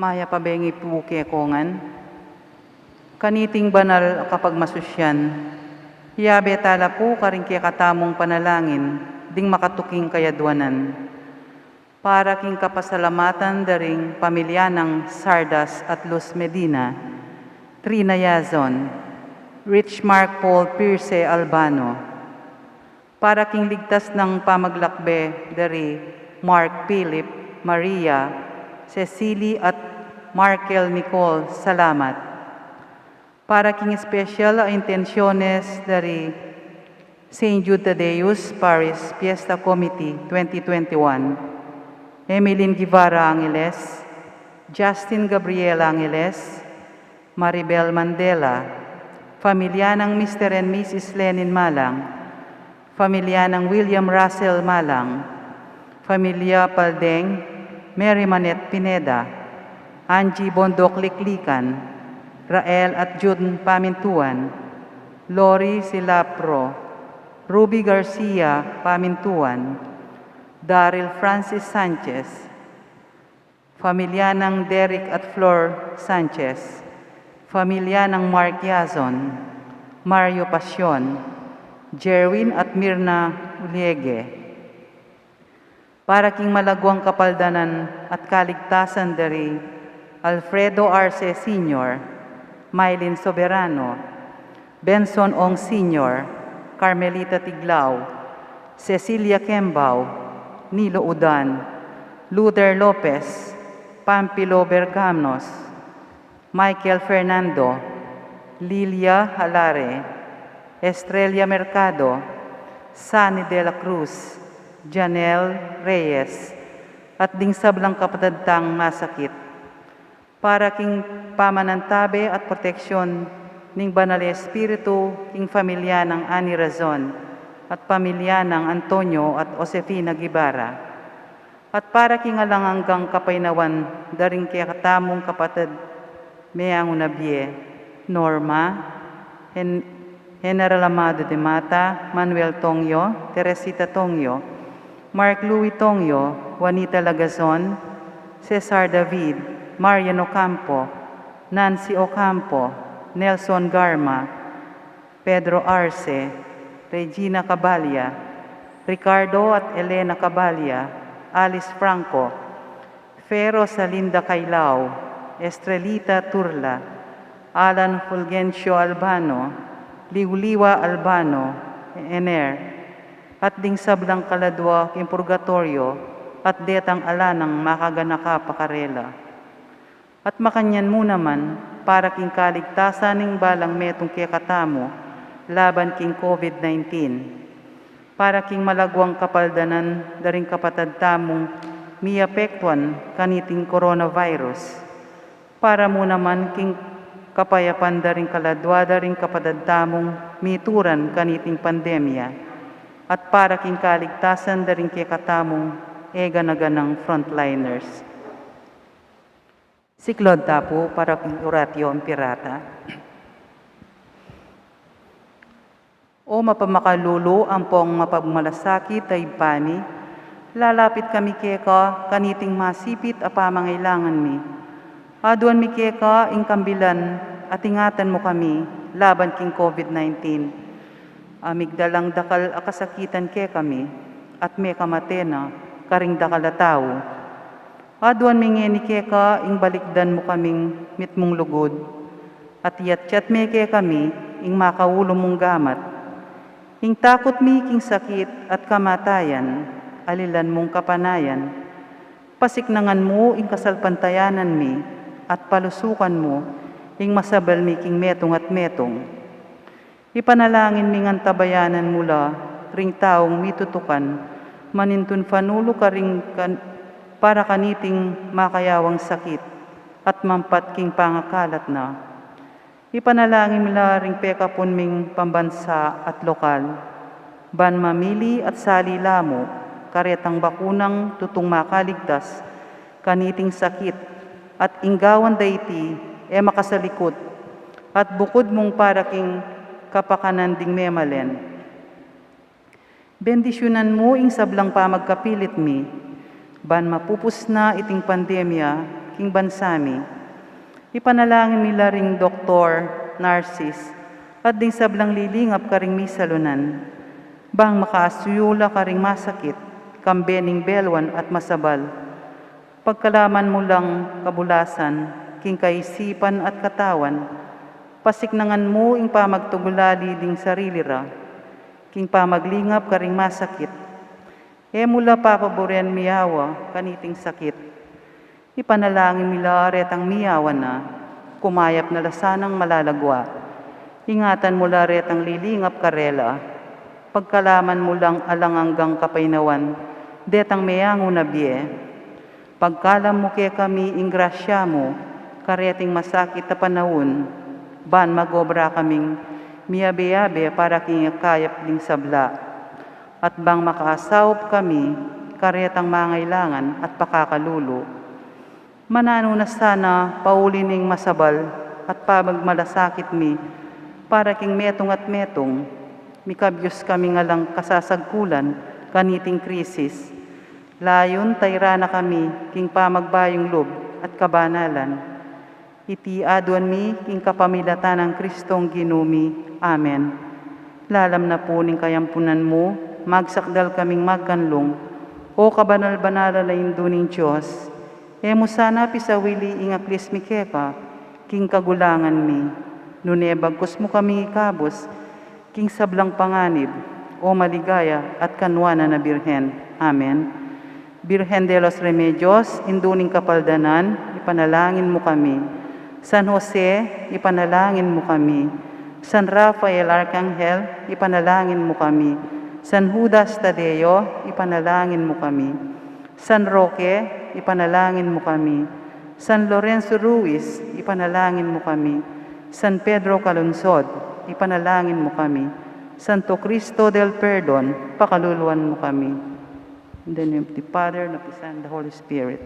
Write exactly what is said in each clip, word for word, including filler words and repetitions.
Mayap a bengi pu kekongan. Kaniting banal a kapagmasusyan, yabe tala pu karing kekatamung panalangin ding makatuking kayadwanan. Para king kapasalamatan da ring pamilya nang Sardas at Luz Medina, Trina Yazon, Rich Mark Paul Pierce Albano. Para king ligtas nang pamaglakbe da ri Mark Philip, Maria, Cecily at Markel Nicole Salamat. Para king special a intensyones da ri Saint Jude Thaddeus Parish Fiesta Committee twenty twenty-one, Emeline Guevara Angeles, Justin Gabriel Angeles, Maribel Mandela, familia nang Mister and Missus Lenin Malang, familia nang William Russell Malang, familia Paldeng, Mary Manette Pineda, Angie Bondoc Liklikan, Rael at June Pamintuan, Lori Silapro, Ruby Garcia Pamintuan, Daryl Francis Sanchez, familia nang Derek at Flor Sanchez, familia nang Mark Yazon, Mario Pasion, Jerwin at Mirna Uliege. Para king malagwang kapaldanan at kaligtasan da ri Alfredo Arce Senior, Mylene Soberano, Benson Ong Senior, Carmelita Tiglao, Cecilia Kembao, Nilo Udan, Luther Lopez, Pampilo Berganos, Michael Fernando, Lilia Halare, Estrella Mercado, Sunny de la Cruz, Janelle Reyes, at ding sablang kapatad tang masakit. Para king pamanantabe at proteksyon ning Banal a Espiritu king pamilya nang Ani Razon at pamilya nang Antonio at Josefina Guevara. At para king alang anggang kapaynawan da ring kekatamung kapatad meangu na bie, Norma, Hen-, General Amado de Mata, Manuel Tongyo, Teresita Tongyo, Mark Louis Tongyo, Juanita Lagazon, Cesar David, Marian Ocampo, Nancy Ocampo, Nelson Garma, Pedro Arce, Regina Cabalia, Ricardo at Elena Cabalia, Alice Franco, Fe Rosalinda Cailao, Estrelita Turla, Alan Fulgencio Albano, Liuliwa Albano, Ener, at ding sablang kaladwa king purgatoryo at detang ala nang makaganaka pa karela. At makanyan mu naman, para king kaligtasan ning balang metung kekatamu laban king COVID nineteen, para king malagwang kapaldanan da ring kapatad tamung miapektuan kaniting coronavirus, para mu naman king kapayapan da ring kaladwa da ring kapatad tamung mituran kaniting pandemya, at para king kaligtasan da ring kekatamung e gana-ganang frontliners. Siklaud ta pu para king Oratio Imperata. O mapamakalulu ampong mapagmalasakit a Ibpa mi, lalapit kami keka kaniting masipit a pamangailangan mi. Aduan mi keka ing kambilan at ingatan mu kami laban king COVID nineteen. A migdalang dakal a kasakitan kekami at mekamate na karing dakal a tau. Aduan mi ngeni keka ing balikdan mu kaming mitmung lugud, at iyatyat me kekami ing makaulu mung gamat. Ing takut mi king sakit at kamatayan, alilan mung kapanayan. Pasiknangan mu ing kasalpantayanan mi, at palusukan mu ing masabal mi king metung at metung. Ipanalangin mi ngan tabayanan mu la ring taung mitutukan manintun panulu karing kan-, para kaniting makayawang sakit at mampat king pangakalat na. Ipanalangin mi la ring pekapun ming pambansa at lokal, ban mamili at sali la mu karetang bakunang tutung makaligtas kaniting sakit, at ing gawan da iti e makasalikut, at bukud mung para king kapakanan ding memalen. Bendisyunan mu ing sablang pamagkapilit mi, ban mapupus na iting pandemya ing bansa mi. Ipanalangin mi la ring doktor, narsis, at ding sablang lilingap karing misalunan, bang makasuyu la karing masakit, kambe ning belwan at masabal. Pagkalaman mu lang kabulasan king kaisipan at katawan, pasiknangan mu ing pamagtagulali ding sarili ra king pamaglingap karing masakit. E mu la papaburen miyawa kaniting sakit. Ipanalangin mi la retang miyawa na, kumayap na la sanang malalagwa. Ingatan mu la retang lilingap karela. Pagkalaman mu lang alang anggang kapaynawan detang meyangu na bie. Pagkalam mu kekami ing grasya mu kareting masakit a panaun, ban magobra kaming miyabe-yabe para king ikayap ding sabla, at bang makasaup kami karetang mangailangan at pakakalulu. Mananu na sana pauli ning masabal at pamagmalasakit mi para king metung at metung, mikabyus kaming alang kasasagkulan kaniting krisis. Layun tayra na kami king pamagbayung lub at kabanalan. Iti aduan mi king kapamilatan nang Kristong Ginu mi. Amen. Lalam na pu ning kayampunan mu, magsakdal kaming magkanlung, O kabanal-banalan a Indu ning Dios. E mu sana pisawili ing aklis mi keka king kagulangan mi, nune bagkus mu kami ikabus king sablang panganib, O maligaya at kanuanan a Birhen. Amen. Birhen de los Remedios, Indu ning Kapaldanan, ipanalangin mu kami. San Jose, ipanalangin mu kami. San Rafael Arkanghel, ipanalangin mu kami. San Judas Tadeo, ipanalangin mu kami. San Roque, ipanalangin mu kami. San Lorenzo Ruiz, ipanalangin mu kami. San Pedro Calungsod, ipanalangin mu kami. Santo Cristo del Perdon, pakaluluan mu kami. In the name of the Father, and of the Son, and the Holy Spirit.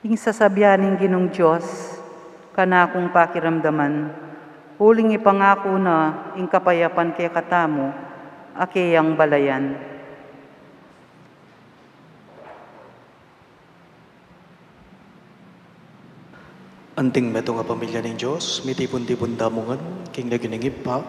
Ing sasabian ning Ginung Dios, kanakung pakiramdaman, uling ipangaku na ing kapayapan kekatamu, a keyang balayan. Anting metung a pamilya ning Dios, mitipun-tipun tamu ngan king lagyu ning Ibpa,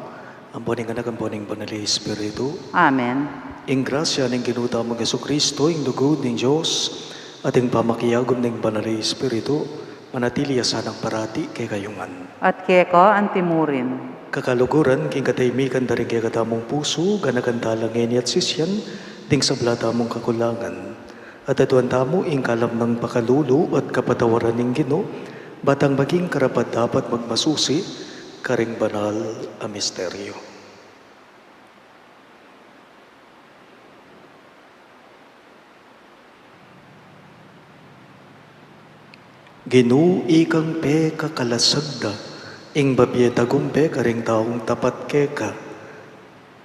ampo ning Anak, ampo ning Banal a Espiritu. Amen. Ing grasya ning Ginu tamung Jesucristo, ing lugud ning Dios, at ing pamakiagum ning Banal a Espiritu, manatili ya sanang parati kekayu ngan. At keka antimurin. Kakaluguran, king katahimikan da ring kekatamung pusu, ganakan tala ngeni at sisian ding sabla tamung kakulangan. At aduan tamu ing kalam nang pakalulu at kapatawaran ning Ginu, ba tang maging karapat-dapat magmasusi karing banal a misteryo. Ginu, ikang pekakalasag da ing babie tagumpe karing taung tapat keka.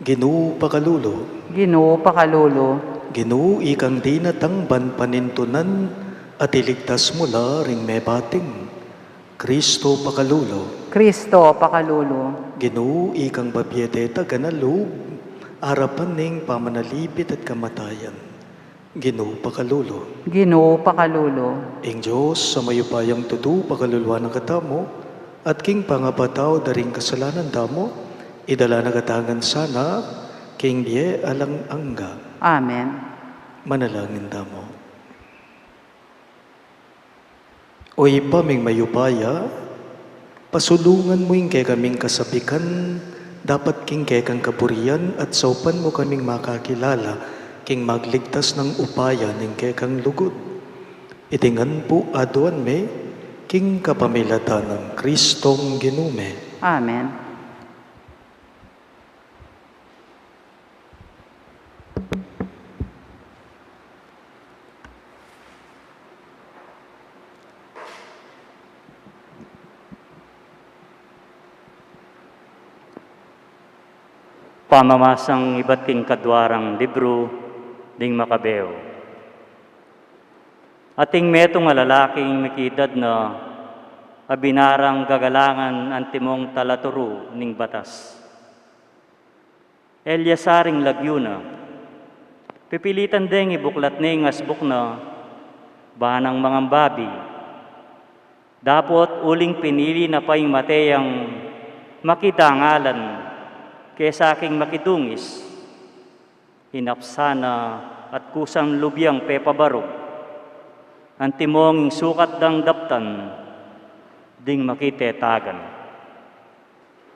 Ginu, pakalulu. Ginu, pakalulu. Ginu, ikang dinatang ban panintunan at iligtas mu la ring mebating. Kristo, pakalulu. Kristo, pakalulu. Ginu, ikang babie tetagan a lub arapan ning pamanalibit at kamatayan. Ginu, pakalulu. Ginu, pakalulu. Ing Dios a mayupayang tutu pakaluluan na katamu, at king pangapatawad da ring kasalanan tamu, idala na katamu ngan sana king bie alang angga. Amen. Manalangin tamu. O Ibpa ming mayupaya, pasulungan mu ing kekaming kasabikan dapat king kekang kaburian at saupan mu kaming makakilala king magligtas nang upaya ning kekang lugud. Iti ngan pu aduan mi king kapamilatan nang Kristong Ginu mi. Amen. Pamamasang ibat king kaduarang libru ding Makabeo. Ating metung a lalaking mikidad na a binarang gagalangan antimong talaturu ning batas. Eleazar ing lagyu na. Pipilitan deng ibuklat ne ing asbuk na, ba nang mangambabi. Dapot uling pinili na pa ing mate yang makidangalan kesa king makidungis. Inapsa na at kusang lubyang pepabarug. Antimong ing sukat dang daptan ding makitetagan.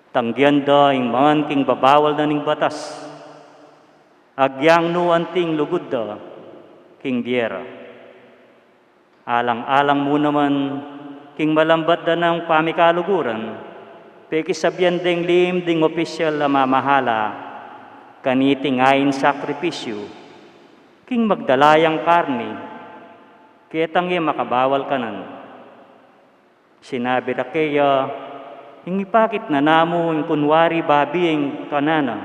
Tanggian da ing mangan king babawal na ning batas. Agyang nu anting lugud da king bie ra. Alang-alang mu naman king malambat da nang pamikaluguran, pekisabian deng lim ding opisyal a mamahala kaniting ain sakripisyu, king magdala yang karni, ketang e makabawal kanan. Sinabi ra keya, ing ipakit na namu ing kunwari babi ing kanana,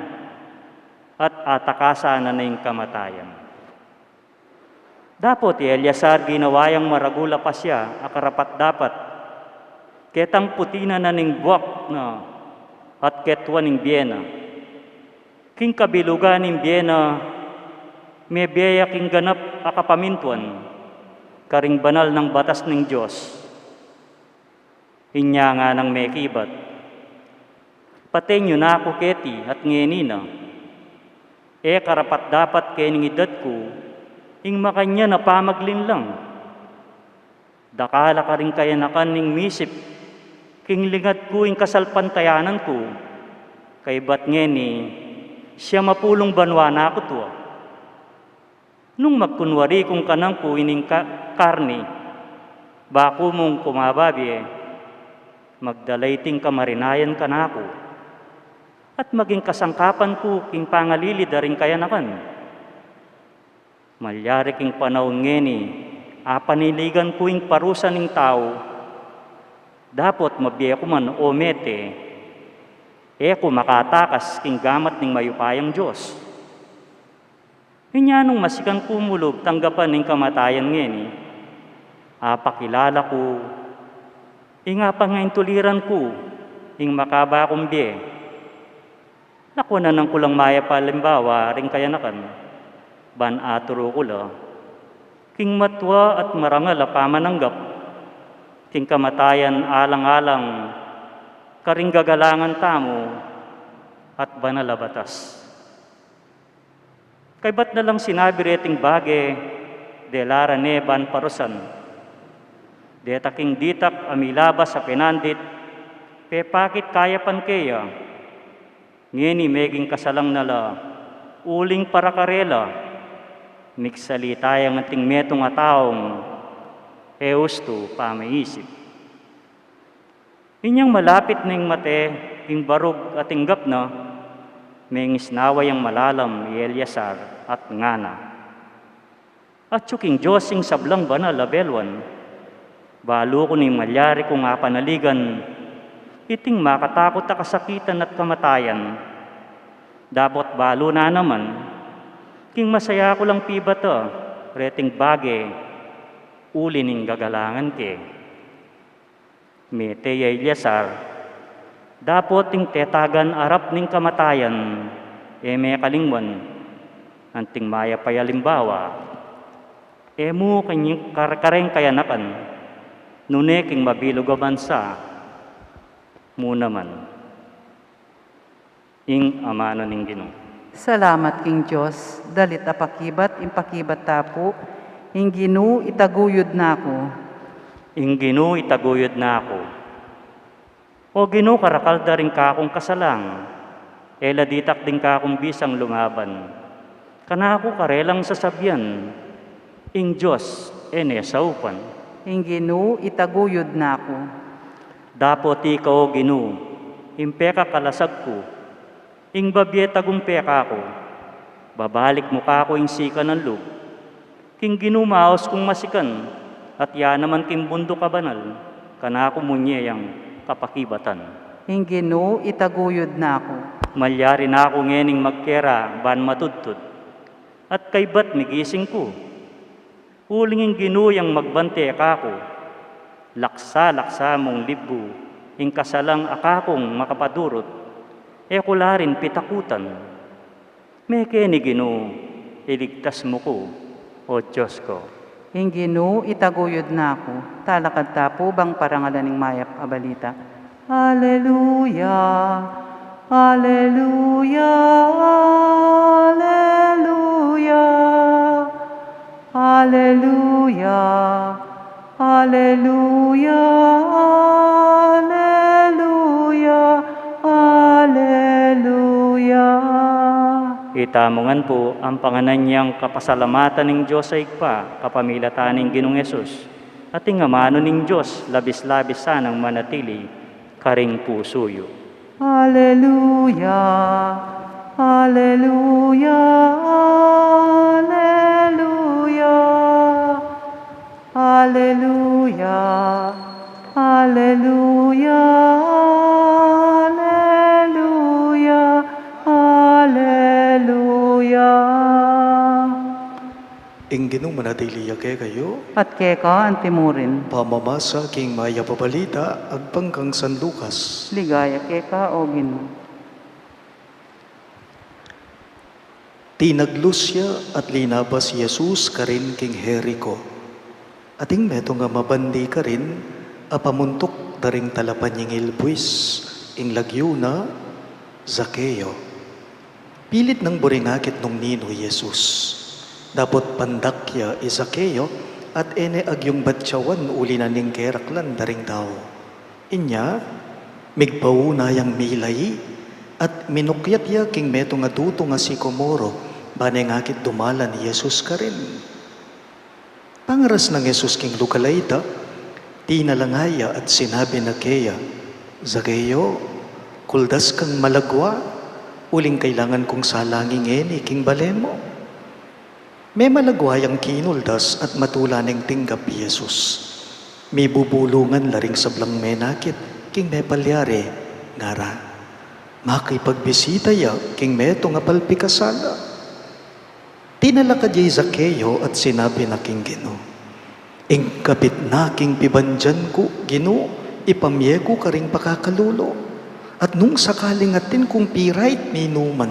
at atakasan na ning kamatayan. Dapot i Eleazar ginawa yang maragul a pasya a karapat-dapat, ketang puti na na ning buak na at ketuan ning bie na. King kabilugan ning bie na, mebie ya king ganap a kapamintuan karing banal nang batas ning Dios. Inya nganang mekibat, paten yu na ku keti at ngeni na. E karapat-dapat kening idad ku ing makanyan a pamaglinlang. Dakal a karing kayanakan ning misip king lingad ku ing kasalpantayanan ku, kaybat ngeni siyam a pulung banua na ku tua. Nung magkunwari kung kanan ku ining ka-, karni, baku mung kumababie, magdala iting kamarinayan kanaku, at maging kasangkapan ku king pangalilid a ring kayanakan. Malyari king panaun ngeni, apaniligan ku ing parusa ning tau, dapot mabie ku man o mete, e ku makatakas king gamat ning mayupayang Dios. Inya nung masikan ku mulub tanggapan ing kamatayan ngeni, apakilala ku ing apangaintuliran ku ing makaba kung bie. Lakuanan ku lang mayap a alimbawa ring kayanakan, ban aturu ku la king matua at marangal a pamananggap king kamatayan alang-alang karing gagalangan tamu at banal a batas. Kaybat na lang sinabi reting bage, dela ra ne ban parusan. Deta king ditak a milabas a penandit, pepakit kayapan keya. Ngeni meging kasalang na la, uling para karela, miksalita yang anting metung a taung e ustu pamaisip. Inyang malapit neng mate ing barug a tinggap na, mengisnawa yang malalam i Eleazar at ngana, "Atyu king Dios ing sablang banal a beluan, Balu ku ning malyari kung apanaligan iting makatakut a kasakitan at kamatayan. Dapot balu na naman king masaya ku lang pibata reting bage uli ning gagalangan ke. Mete ya Eleazar, dapot ing tetagan arap ning kamatayan e me kalingwan, anting mayap a alimbawa, e mu keng kar-, kareng kayanakan, nune king mabilug a bansa mu naman. Ing amanu ning Ginu. Salamat king Dios, dalit a pakibat, ing pakibat ta pu, ing Ginu itaguyud na ku. Ing Ginu itaguyud na ku. O Ginu, karakal da ring kakung kasalang, e la ditak ding kakung bisang lumaban. Kanaku karelang sasabian, ing Dios e ne saupan. Ing Ginu itaguyud na ku. Dapot ika, o Ginu, ing pekakalasag ku, ing babie tagumpe kaku. Babalik mu kaku ing sikanan lub. King Ginu maus kung masikan, at ya naman king bunduk a banal, kanaku munye yang kapakibatan. Ing Ginu itaguyud na ku. Malyari na ku ngening magkera ban matudtud, at kaybat migising ku. Uling ing Ginu yang magbante kaku. Laksa-laksa mung libbu ing kasalang a kakung makapadurut, e ku la rin pitakutan. Mekeni Ginu, iligtas mu ku, o Dios ku. Ing Ginu itaguyud na ku. Talakad ta pu bang parangalan ing mayap a balita. Aleluya, aleluya, aleluya, aleluya, aleluya, aleluya, aleluya. Itamu ngan pu ang panganan yang kapasalamatan ning Dios a Ibpa, kapamilatan ning Ginung Jesus, at ing amanu ning Dios, labis-labis sanang manatili karing pusu yu. Aleluya, aleluya, aleluya, aleluya, aleluya, aleluya, aleluya. Ing Ginu manatili ya kekayu. At keka anti murin. Pamamasa king mayap a balita agpang kang San Lucas. Ligaya keka, o Ginu. Tinaglus ya at linabas i Jesus karin king Jerico. Ating metung a mabandi karin a pamuntuk da ring talapanyingil buis, ing lagyu na Zaqueo. Pilit nang buring akit nung ninu i Jesus. Dapot pandak ya i Zaqueo at e ne agyung batyawan uli na ning keraklan da ring tau. Inya, migpauna yang milai at minukyat ya king metung a dutung a sikomoro, ban e ngakit dumalan i Jesus karin. Pangaras nang Jesus king lugal a ita, tinalanga ya at sinabi na keya, "Zaqueo, kuldas kang malagwa, uling kailangan kung salangi ngeni king bale mu." Memalagwa yang kinuldas at matula neng tinggap i Jesus. Mibubulungan la ring sablang menakit king mepalyari, ngara, makipagbisita ya king metung a palpikasala. Tinalakad ya i Zaqueo at sinabi na king Ginu, "Ing kapit na king pibandian ku, Ginu, ipamye ku karing pakakalulu. At nung sakaling atin kung pirait minuman,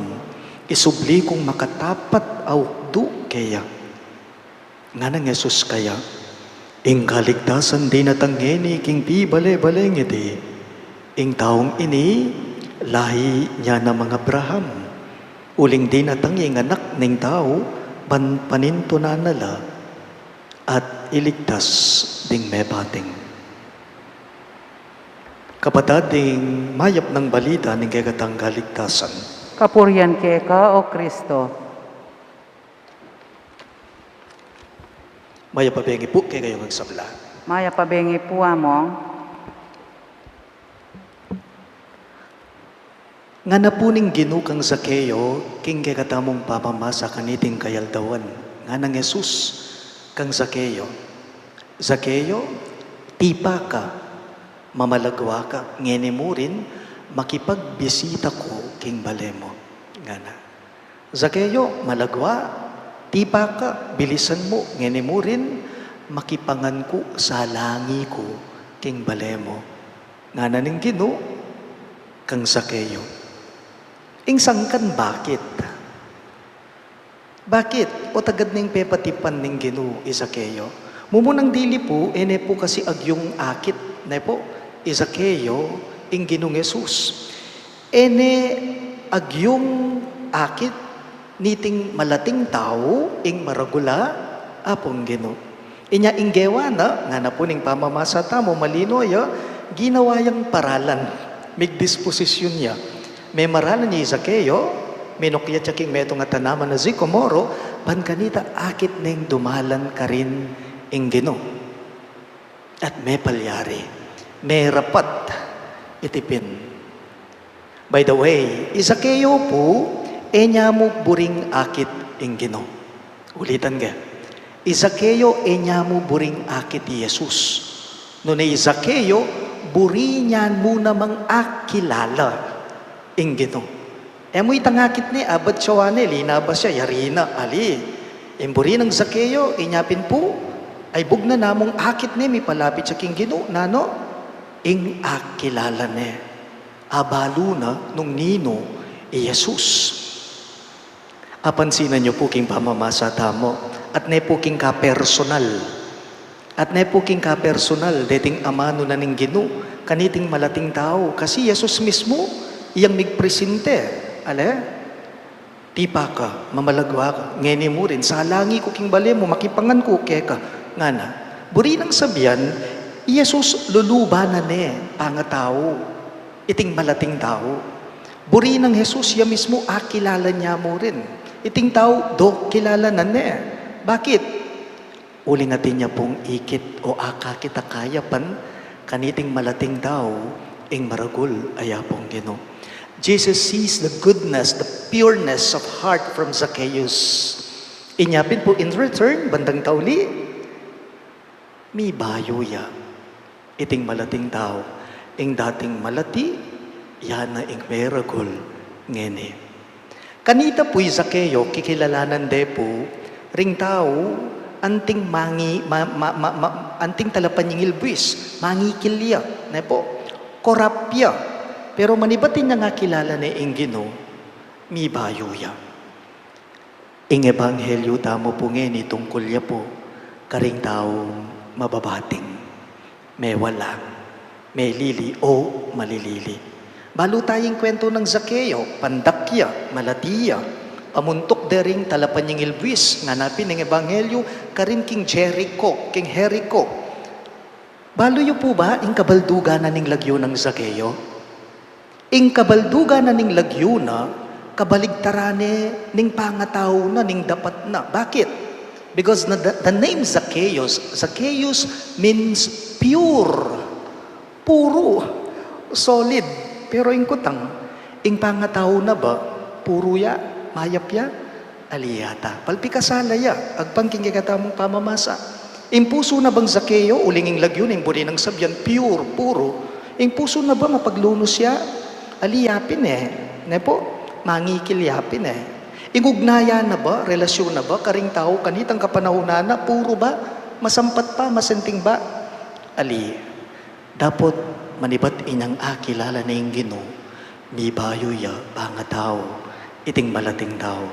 isubli kung makatapat a ukdu keya." Ngana nang Jesus kaya, "Ing kaligtasan dinatang ngeni king pibale-bale ngiti. Ing taung ini lahi nya na mang Abraham. Uling dinatang ing Anak ning Tau ban panintunan na la at iligtas ding mepating." Kapatad, ing mayap nang balita ning kekatang kaligtasan. Kapurian keka, o Kristo. Mayap a bengi pu kekayu ngan sabla. Mayap a bengi pu, Among. Ngana pu ning Ginu kang Zaqueo king kekatamung pamamasa kaniting kayaldawan. Ngana nang Jesus kang Zaqueo, "Zaqueo, Tipa ka, mamalagwa ka, ngeni mu rin makipagbisita ku king bale mu, ngana. Zakeo, malagwa, tipa ka, bilisan mu, ngeni mu rin makipangan ku, salangi ku king bale mu, ngana ning Ginu kang Zakeo. Ing sangkan bakit? Bakit? O tagad ning pepatipan ning Ginu i Zakeo. Mumunang dili pu, e ne pu kasi agyung akit, ne pu, i Zakeo ing Ginung Jesus. E ne agyung akit niting malating tau ing maragul a Apung Ginu. Inya ing gewa na, ngana pu ning pamamasa tamu, malino ya, ginawa yang paralan, migdisposisyun ya. Memaralan ya i Zakeo, minukyat ya king metung a tanaman a sikomoro, ban kanita akit neng dumalan karin ing Ginu. At mepalyari, merapat iti pin. By the way, i Zakeo pu, e nya mu buring akit ing Ginu. Ulitan ke, i Zakeo e nya mu buring akit i Jesus. Nune i Zakeo, buri nyan mu namang akilala ing Ginu. E mu itang akit ne, abat siya wa ne, linabas ya, yari na, ali. Ing buri nang Zakeo, inya pin pu, ay bugna na mung akit ne, mipalapit siya king Ginu, nanu, ing akilala ne. Abalu na nung ninu i Jesus. Apansinan yu pu king pamamasa tamu, at ne pu king kapersonal. At ne pu king kapersonal, deting amanu na ning Ginu kaniting malating tau, kasi Jesus mismu iyang migpresente. Ale? Tipa ka, mamalagwa ka, ngeni mu rin, salangi ku king bale mu, makipangan ku keka, ngana. Buri nang sabian, i Jesus luluban na ne pangatau iting malating tau. Buri nang Jesus ya mismu akilala ne mu rin iting tau, do kilala na ne. Bakit? Uling atin ya pung ikit o akakit a kayapan kaniting malating tau ing maragul a Apung Ginu. Jesus sees the goodness, the pureness of heart from Zacchaeus. Inya pin pu in return, bandang tauli, mibayu ya iting malating tau, ing dating malati, ya na ing meragul ngeni. Kanita pu i Zaccheo, kikilalanan de pu ring tau anting mangi-, ma-, ma-, ma-, ma-, anting talapanyingil buis, mangikil ya, ne pu, korap ya. Pero manibat inyang akilala ne ing Ginu, mibayu ya. Ing ebanghelyu tamu pu ngeni tungkul ya pu karing taung mababating, mewalang, melili o malilili. Balu taya ing kwentu nang Zaccheo, pandak ya, malati ya, pamuntuk de ring talapanyingil buis, ngana pin ing ebanghelyu, karin king Jericho, king Jericho. Balu yu pu ba ing kabaldugan na ning lagyu nang Zaccheo? Ing kabaldugan na ning lagyu na, kabaligtaran ne ning pangatau na, ning dapat na. Bakit? Because na, the, the name Zacchaeus, Zacchaeus means pure, puru, solid. Pero ing kutang, ing pangatau na ba, puru ya, mayap ya? Ali yata. Palpikasala ya, agpang king kekatamung pamamasa. Ing pusu na bang Zaccheo, uling ing lagyu na ing buri nang sabian, pure, puru. Ing pusu na ba mapaglunus ya? Ali ya pin e. Ne pu? Mangikil ya pin e. Ing ugnayan na ba, relasyun na ba, karing tau kanitang kapanahunan na, puru ba? Masampat pa, masenting ba? Ali. Dapot manibat inyang akilala ne ing Ginu, mibayu ya pangatau iting malating tau.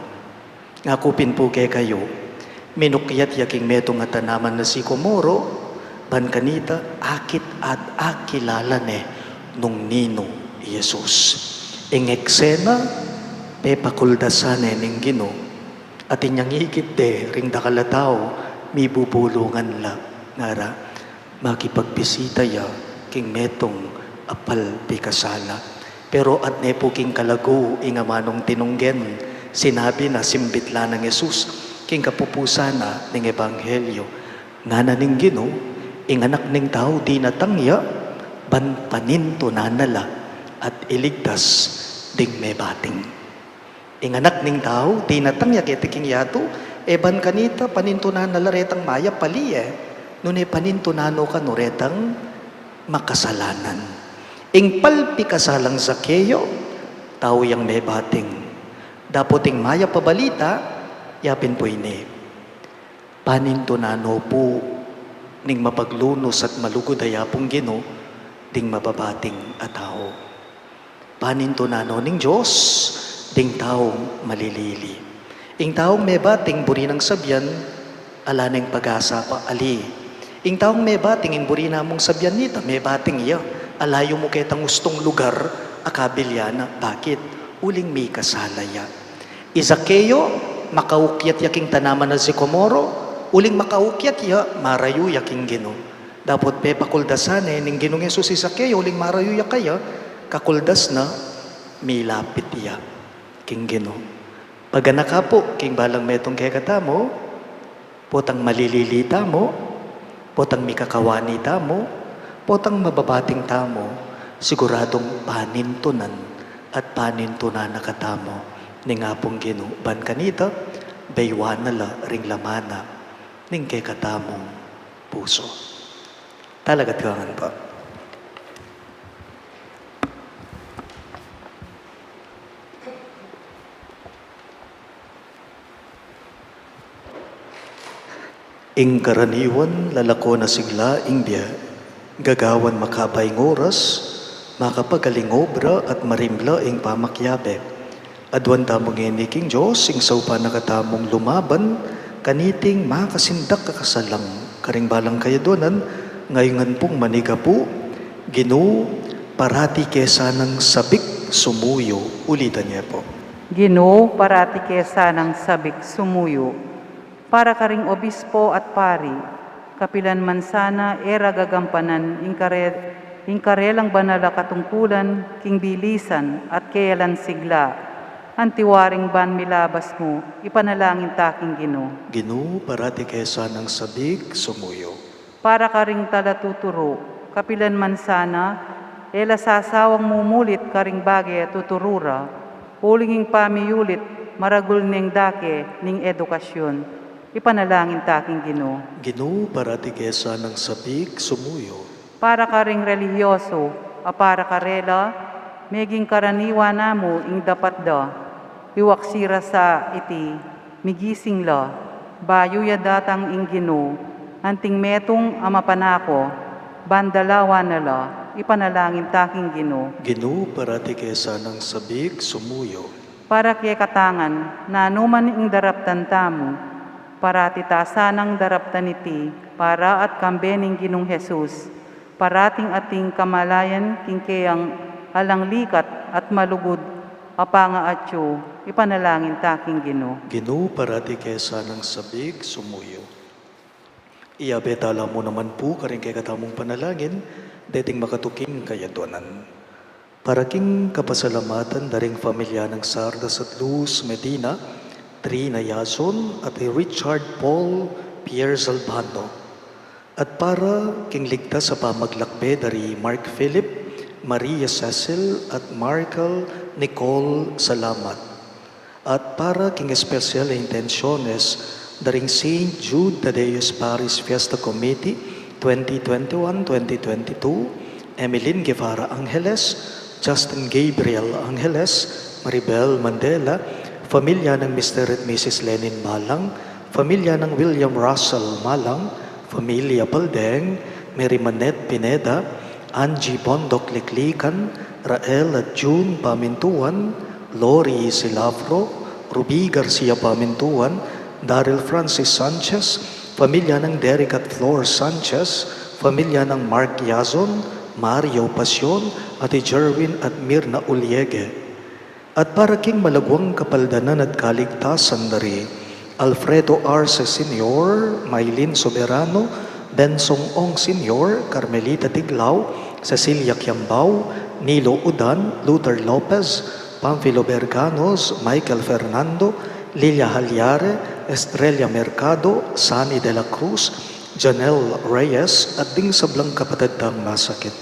Ngaku pin pu kekayu, minukyat ya king metung a tanaman a sikomoro, ban kanita akit at akilala ne nung ninu i Jesus. Ing eksena, pepakuldasan ne ning Ginu, at inyang ikit de ring dakal a tau, mibubulungan la, ngara, makipagbisita ya king metung a palpikasala. Pero at ne pu king kalagu ing amanung tinunggen, sinabi na, simbit la nang Jesus king kapupusan na ning ebanghelyu, ngana ning Ginu, ing Anak ning Tau dinatang ya ban panintunan na la at iligtas ding mebating. Ing Anak ning Tau dinatang ya keti king yatu, e ban kanita panintunan na la retang mayap, ali e. Nune panintunan no kanu retang makasalanan. Ing palpikasalang Zaqueo, tau yang mebating. Dapot ing mayap a balita, yapin pu ini. Panintunan no pu ning mapaglunus at malugud a yapung Ginu, ding mababating a tau. Panintunan no ning Dios, ding taung malilili. Ing taung mebating buri nang sabian, ala neng pag-asa pa ali. Ing taung mebating ing buri namung sabian nita, mebating ya, ala yu mu ketang ustung lugar, a kabilyan na, bakit? Uling mikasala ya. I Zaqueo, makaukyat ya king tanaman a sikomoro, uling makaukyat ya, marayu ya king Ginu. Dapot pepakuldasan ne ning Ginung Jesus i Zaqueo, uling marayu ya kaya, kakuldas na, milapit ya king Ginu. Paganaka pu king balang metung kekatamu, potang malilili tamu, potang mikakawani tamu, potang mababating tamu, siguradung panintunan at panintunan na katamu ning Apung Ginu ban kanita, beyuan na la ring laman na ning kekatamung pusu. Talaga tuangan pa. Ing karaniwan lalako na sigla ing bie, gagawan makaba ing oras, makapagaling obra at marimla ing pamakiabe. Aduan tamu ngeni king Dios ing saupan na katamung lumaban kaniting makasindak a kasalang karing balang kayaduanan, ngayun pung manigapu. Ginu, parati ke sanang sabik sumuyu. Ulitan ye pu. Ginu, parati ke sanang sabik sumuyu. Para karing obispo at pari, kapilan man sana e ra gagampanan ing kare-, ing karelang banal a katungkulan king bilisan at keyalan sigla, antiwaring ban milabas mu, ipanalangin ta king Ginu. Ginu, parati ke sanang sabik sumuyu. Para karing talatuturu, kapilan man sana, e la sasawang mumulit karing bage a tuturu ra, uling ing pamiyulit maragul neng dake ning edukasyon. Ipanalangin ta king Ginu. Ginu, parati ke sanang sabik sumuyu. Para karing relihiyoso, a para karela, meging karaniwan na mu ing dapat da, iwaksi ra sa iti, migising la, bayu ya datang ing Ginu, anting metung a mapanako, ban dalawan na la, ipanalangin ta king Ginu. Ginu, parati ke sanang sabik sumuyu. Para kekatangan, nanu man ing daraptan tamu, parati ta sanang daraptan iti, para at kambe ning Ginung Jesus, parating ating kamalayan king keyang alang likat at malugud a pangaatyu, ipanalangin ta king Ginu. Ginu, parati ke sanang sabik sumuyu. Iyabe tala mu naman pu karing kekatamung panalangin deting makatuking kayaduanan. Para king kapasalamatan da ring familia nang Sardas at Luz Medina, Trina Yazon, at i Richard Paul Pierre Zalbano. At para king ligtas a pamaglakbe da ri Mark Philip, Maria Cecil, at Markel Nicole Salamat. At para king espesyal a intensyones da ring Saint Jude Thaddeus Parish Fiesta Committee twenty twenty-one, twenty twenty-two, Emeline Guevara Angeles, Justin Gabriel Angeles, Maribel Mandela, familia nang Mister at Missus Lenin Malang, familia nang William Russell Malang, familia Paldeng, Mary Manette Pineda, Angie Bondoc Liklikan, Rael at June Pamintuan, Lori Silafro, Ruby Garcia Pamintuan, Daryl Francis Sanchez, familia nang Derek at Flor Sanchez, familia nang Mark Yazon, Mario Pasion, at i Jerwin at Mirna Uliege. At para king malagwang kapaldanan at kaligtasan da ri Alfredo Arce Senior, Mylene Soberano, Bensong Ong Senior, Carmelita Tiglao, Cecilia Kiambao, Nilo Udan, Luther Lopez, Pamfilo Berganos, Michael Fernando, Lilia Halyare, Estrella Mercado, Sunny de la Cruz, Janelle Reyes, at ding sablang kapatad dang masakit.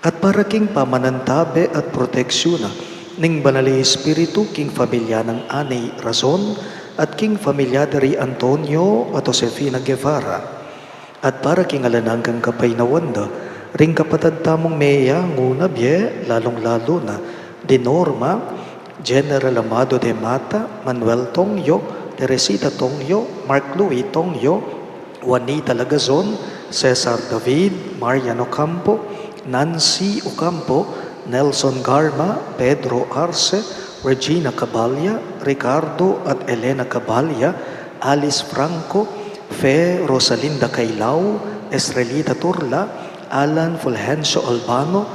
At para king pamanantabe at proteksyun na ning Banal a Espiritu king familia nang Ani Razon at king familia da ri Antonio at Josefina Guevara. At para king alang anggang kapaynawan da ring kapatad tamung meyangu na bie, lalung-lalu na di Norma, General Amado de Mata, Manuel Tongyo, Teresita Tongyo, Mark Louis Tongyo, Juanita Lagazon, Cesar David, Marian Ocampo, Nancy Ocampo, Nelson Garma, Pedro Arce, Regina Caballa, Ricardo at Elena Caballa, Alice Franco, Fe Rosalinda Cailao, Estrelita Turla, Alan Fulgencio Albano,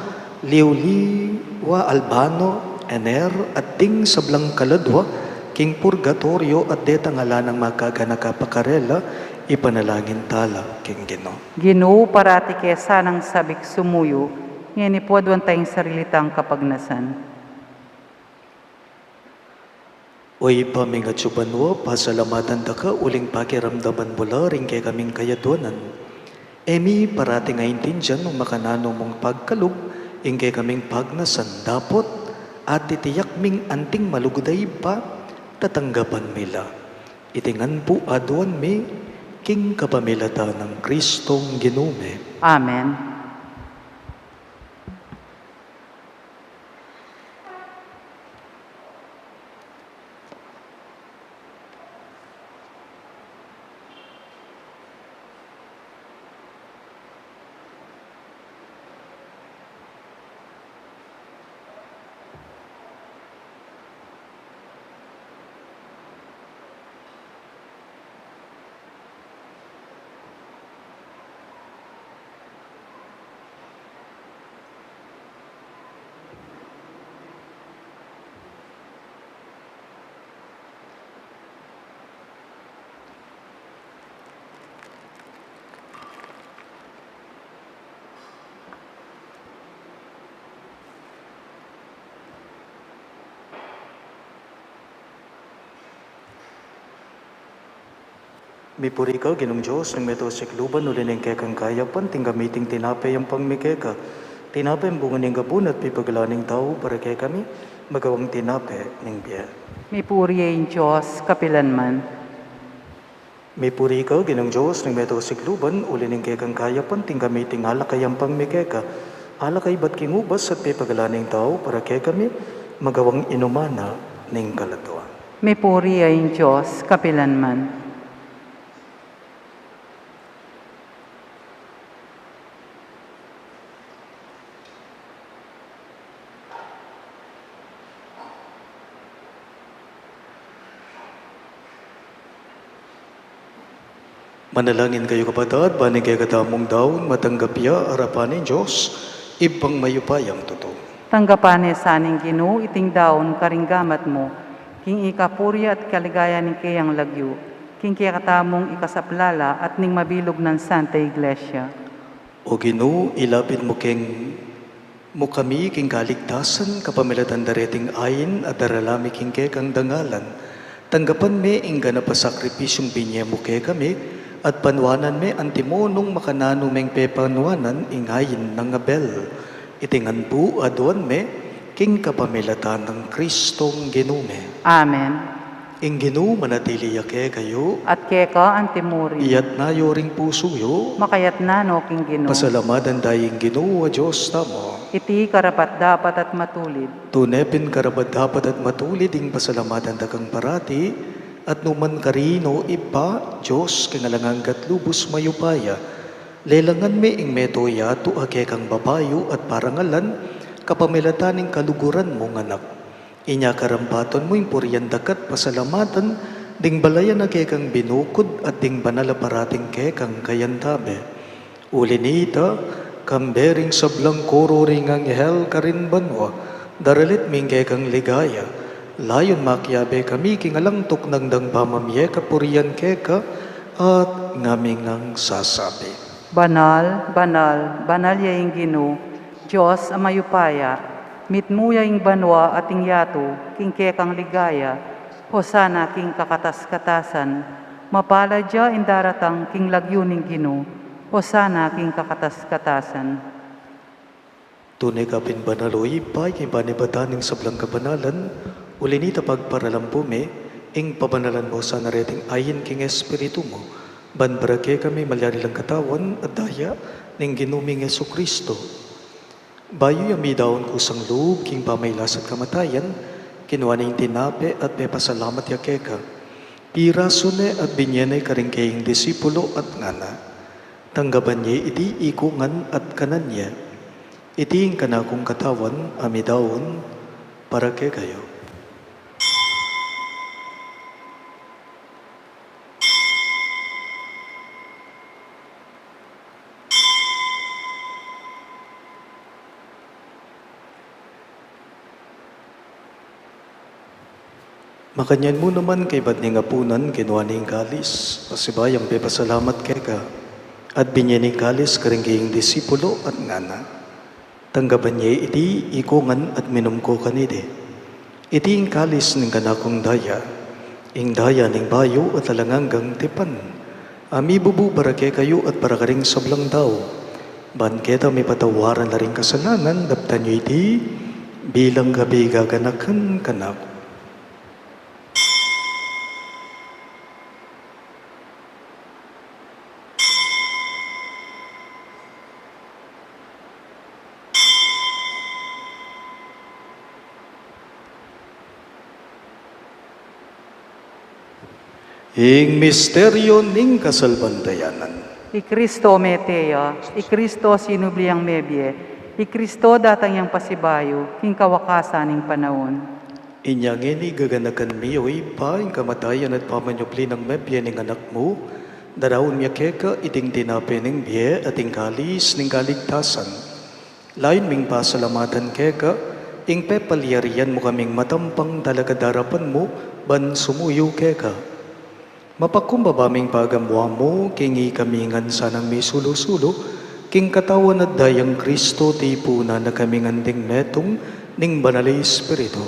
Liuliwa Albano, Ener, at ding sablang kaladua king purgatoryo at detang ala nang makaganaka pa karela, ipanalangin tala king Ginu. Ginu, parati ke sanang sabik sumuyu, ngeni pu aduan tayang sarili tang kapagnasan. O Ibpa ming atsu banua, pasalamatan da ka uling pakiramdaman mu la ring kekaming kayaduanan. E mi parati ngan aintindian nung makananu mung pagkalub ing kekaming pagnasan, dapot atiyak ming anting malugud a Ibpa, tatanggapan mi la. Iti ngan pu aduan mi king kapamilatan nang Kristong Ginu mi. Amen. Mipuri ka, Ginung Dios ning meto sikluban, uli ning kekang kayapan, tinggap mi iting tinape yampang mi keka. Tinape bunga ning gabun at pipagalan ning tau para kekami, magawang tinape ning bie. Mipuri ya ing Dios kapilan man. Mipuri ka, Ginung Dios ning meto sikluban, uli ning kekang kayapan, tinggap mi iting alak a yampang mi keka. Alak a ibat king ubas at pipagalan ning tau para kekami, magawang inuman na ning kaladua. Mipuri ya ing Dios kapilan man. Manalangin kayu, kapatad, ban ing kekatamung daun matanggap ya arapan ning Dios, Ibpang mayupayang tutu. Tanggapan na sa ning Ginu iting daun karing gamat mu, king ikapuri at kaligayan ning keyang lagyu, king kekatamung ikasaplala at ning mabilug nang Santa Iglesia. O Ginu, ilapit mu keng, mu kami king kaligtasan, kapamilatan da reting ain a darala mi king kekang dangalan. Tanggapan me ing ganap a sakripisyung binye mu kekami, at panuanan me antimo nung makananu meng pepanuanan ing ain nang Abel. Iti ngan pu aduan me, king kapamilatan nang Kristong Ginu mi. Amen. Ing Ginu manatili ya kekayu. At keka antimurin. Iyatna yu ring pusu yu. Makayatna no king Ginu. Pasalamatan da ing Ginu a Dios tamu. Iti karapat-dapat at matulid. Tune pin karapat-dapat at matulid ing pasalamatan da kang parati, at nukarin man, o Ibpa, Dios king alang angga at lubus mayupaya. Lelangan me ing meto yatu a kekang babayu at parangalan, kapamilatan ning kaluguran mung Anak. Inya karampatan mu ing purian da ka at pasalamatan, ding balayan a kekang binukud at ding banal a parating kekang kayantabe. Uli nita, kambe ring sablang koro ring anghel karin banua, daralit mi ing kekang ligaya. Layun makiabe kami king alang tuknang dang pamamie kapurian keka, at ngaming sasabi. Banal, banal, banal ya ing Ginu, Dios a mayupaya, mitmu ya ing banua at ing yatu king kekang ligaya. Hosana king kakatas-katasan. Mapalad ya ing daratang king lagyu ning Ginu. Hosana king kakatas-katasan. Tune ka pin banal, o Ibpa, king panibatan ning sablang kabanalan, uli nita pagparalan pu mi, ing pabanalan mu sana reting ain king Espiritu mu, Ban para kekami malyari lang Katawan at Daya ning Ginu ming Jesucristo. Bayu ya midaun kusang lub king pamailas at kamatayan, kinua ne ing tinape at pepasalamat ya keka. Pirasu ne at binye ne karing kayang disipulo at ngana: Tanggapan ye iti ikongan at kanan ye. Iti ing kanakung Katawan a midaun para kekayu. Makanyan mu naman kaybat ning apunan, kinua ne ing kalis, pasibayu yang pepasalamat keka, at binye ne ing kalis karing kayang disipulo at ngana: Tanggapan ye iti ikongan at minum ko kaniti. Iti ing kalis ning kanakung daya, ing daya ning bayu at alang anggang tipan, a mibubu para kekayu at para karing sablang tau. Ban keta mipatawaran la ring kasalanan, daptan yu iti bilang kabigaganakan kanaku. Ing misteryo ning kasalpantayanan. I Kristo mete ya, i Kristo sinubli yang mebie, i Kristo datang yang pasibayu king kawakasan ning panaun. Inya ngeni gaganakan mi, o Ibpa, ing kamatayan at pamanyubli nang mebie ning Anak mu, daraun mi keka iting tinape ning bie at ing kalis ning kaligtasan. Layun ming pasalamatan keka ing pepalyarian mu kaming matampang talakad arapan mu ban sumuyu keka. Mapakumbaba ming pagamuan mu king ikami ngan sanang misulu-sulu king Katawan at Dayang Kristo, tipunan na kami ngan ding metung ning Banal a Espiritu.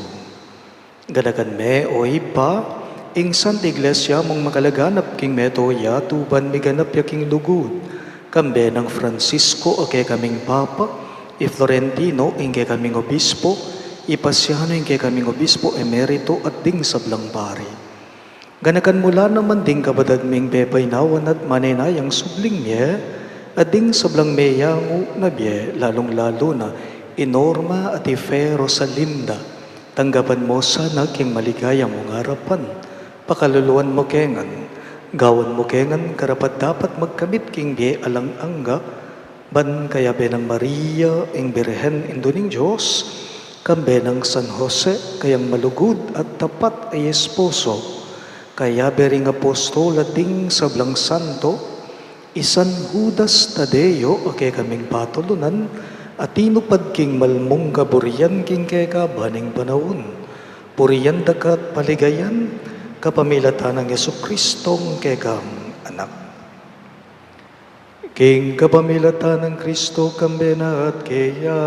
Ganakan me, o Ibpa, ing Santa Iglesia mung makalaganap king meto yatu ban miganap ya king lugud, kambe nang Francisco a kekaming Papa, i Florentino ing kekaming Obispo, i Pasiano ing kekaming Obispo Emerito at ding sablang pari. Ganakan mu la naman ding kapatad ming pepainawan at manenayang subling mie, at ding sablang meyangu na bie, lalung-lalu na i Norma at i Fe Rosalinda. Tanggapan mu sana king maligaya mung arapan, pakaluluan mu ke ngan, gawan mu ke ngan karapat-dapat magkamit king bie alang angga, ban kayabe nang Maria, ing Birhen Indu ning Dios, kambe nang San Jose, kayang malugud at tapat a esposo, kayabe ring apostol at ding sablang santo, i San Judas Tadeo a kekaming patulunan, a tinupad king mal mung kaburian king kekaban ning panaun. Purian da ka at paligayan, kapamilatan nang Jesucristong kekang Anak. King kapamilatan nang Kristo, kambe na at keya,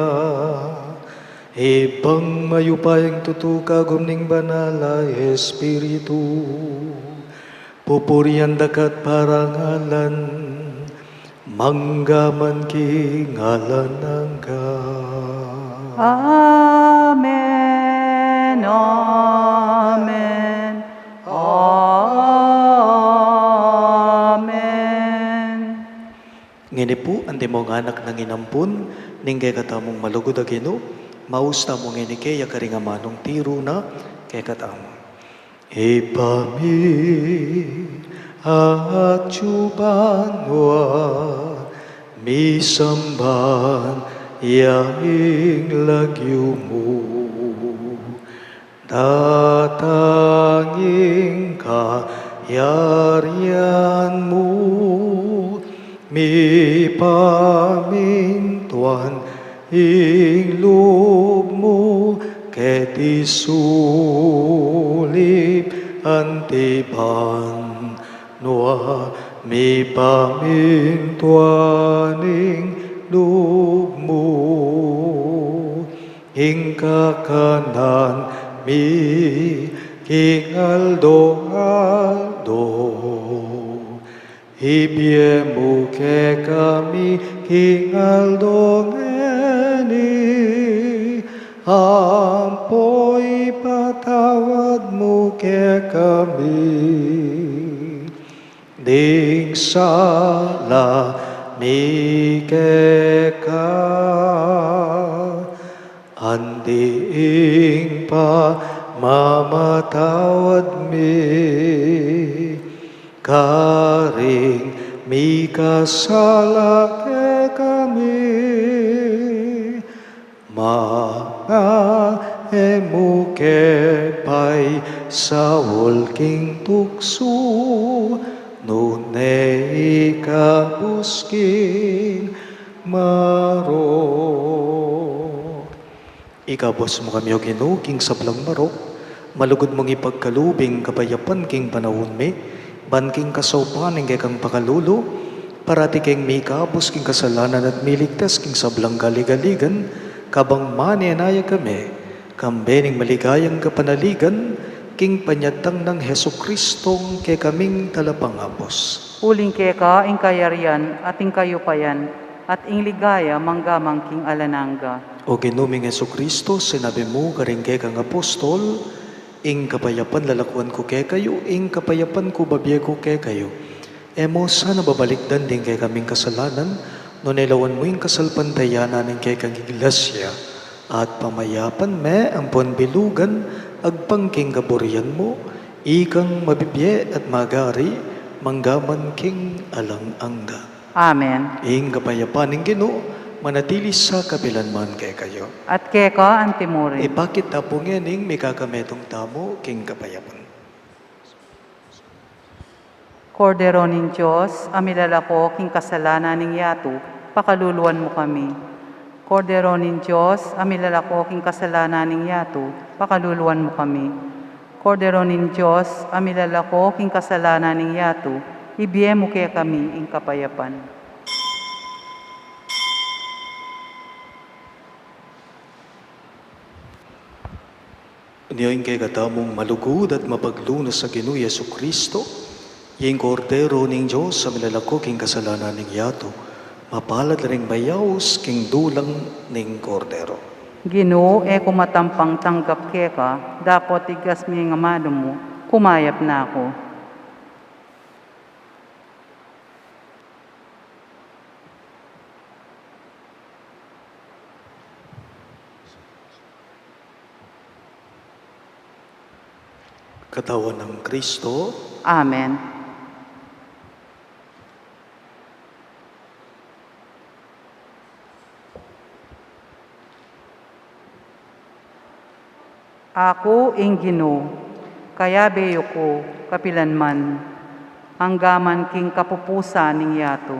Ibpang mayupayang tutu, kagum ning Banal a Espiritu, pupurian da ka at parangalan, mangga man king alang angga. Amen, amen, amen. Ngeni pu, antimong anak nang inampun ning kekatamung malugud a Ginu, maus tamu ngeni keya karing amanung tiru na kekatamu. Ibpa mi, atsu ka banua, misamban ya ing lagyu mu, datang ing kayarian mu, mipamintuan ing lub mu keti sulip anti banua, mipamintuan ing lub mu. Ing kakanan mi king aldo-aldo, ibie mu kekami king aldo ngeni, ampo ipatawad mu kekami Ding sala mi keka, andi ing pamamatawad mi, karing mikasala kekami. Manga e mu ke paisaul king tuksu, nune ikabus king marok. Ikabus mu kami, O Ginu, king sablang marok, malugud mung ipagkalub ing kapayapan king panaun mi, ban king kasaupan ning kekang pakalulu, parati keng mikabus king kasalanan at miligtas king sablang kaligaligan, kabang manenaya kami, kambe ning maligayang kapanaligan, king panyatang nang Jesucristong kekaming Talapangabus. Uling keka ing kayarian at ing kayupayan at ing ligaya mangga man king alang angga. O Ginu ming Jesucristo, sinabi mu karing kekang apostol, ing kapayapan lalakuan ku kekayu, ing kapayapan ku babie ku kekayu. E mu sana babalikdan ding kekaming kasalanan, nune lawan mu ing kasalpantayanan ning kekang iglesia, at pamayapan me ampon bilugan agpang king kaburian mu, ikang mabibie at magari, mangga man king alang angga. Amen. Ing kapayapan ning Ginu, manatili sa kapilan man kekayu. At keka anti mu rin. Ipakit ta pu ngening mikakametung tamu king kapayapan. Kordero ning Dios, a milalako king kasalanan ning yatu, pakaluluan mu kami. Kordero ning Dios, a milalako king kasalanan ning yatu, pakaluluan mu kami. Kordero ning Dios, a milalako king kasalanan ning yatu, ibie mu kekami ing kapayapan. Nia ing kekatamung malugud at mapaglunas a Ginu Jesucristo, ya ing Kordero ning Dios a milalako king kasalanan ning yatu, mapalad la ring mayaus king dulang ning Kordero. Ginu, e ku matampang tanggap keka, dapot igas me ing amanu mu, kumayap na ku. Katawan nang Kristo. Amen. Aku ing Ginu, kayabe yu ku kapilan man, angga man king kapupusan ning yatu.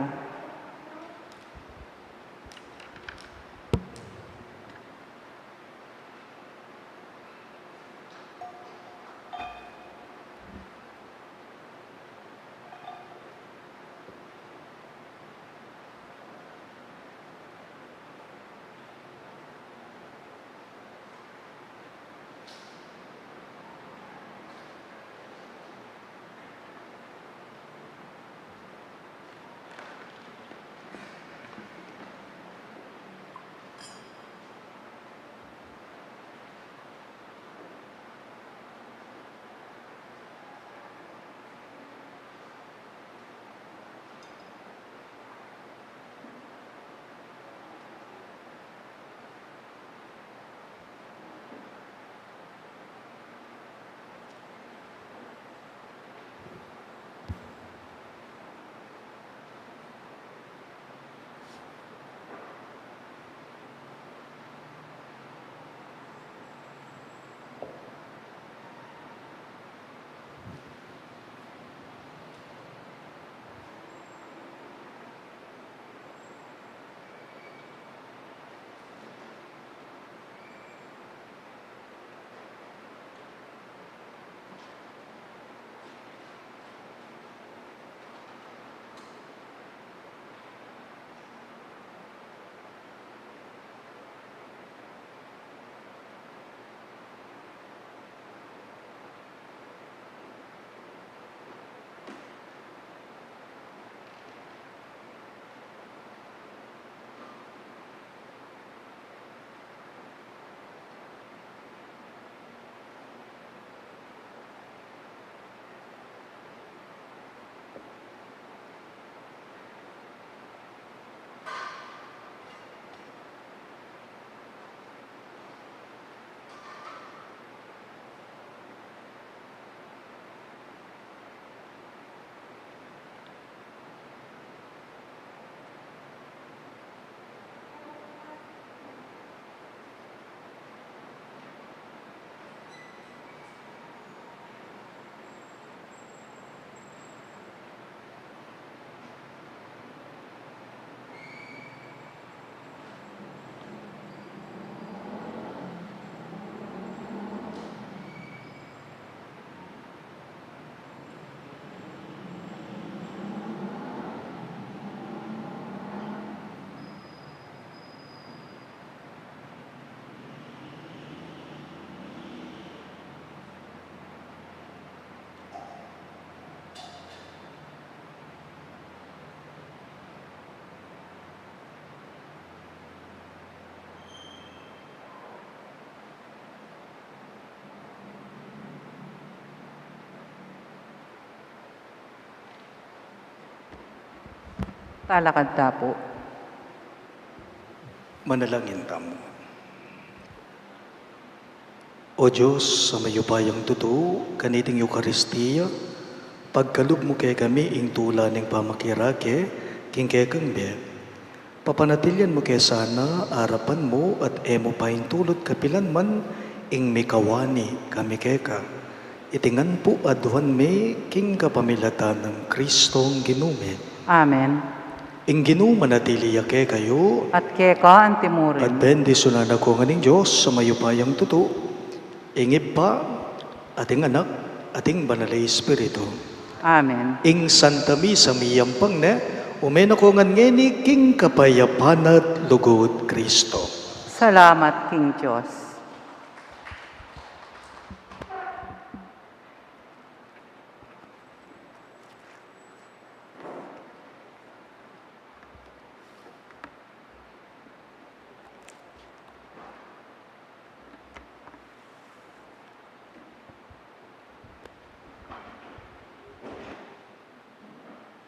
Talakad ta pu. Manalangin tamu. O Dios, a mayupayang tutu, kaniting Eukaristia, pagkalub mu kekami ing tula ning pamakirake king kekang bie. Papanatilian mu ke sana arapan mu at e mu paintulut kapilan man ing mikawani kami keka. Iti ngan pu aduan mi king kapamilatan nang Kristong Ginu mi. Amen. Ing Ginu manatili ya kekayu. At keka antimurin. At bendisyunan na ko ngan ning Dios a mayupayang tutu, ing Ibpa, at ing Anak, at ing Banal a Espiritu. Amen. Ing Santa Misa miyampang ne, ume na ko ngan ngeni king kapayapan at lugud Kristo. Salamat king Dios.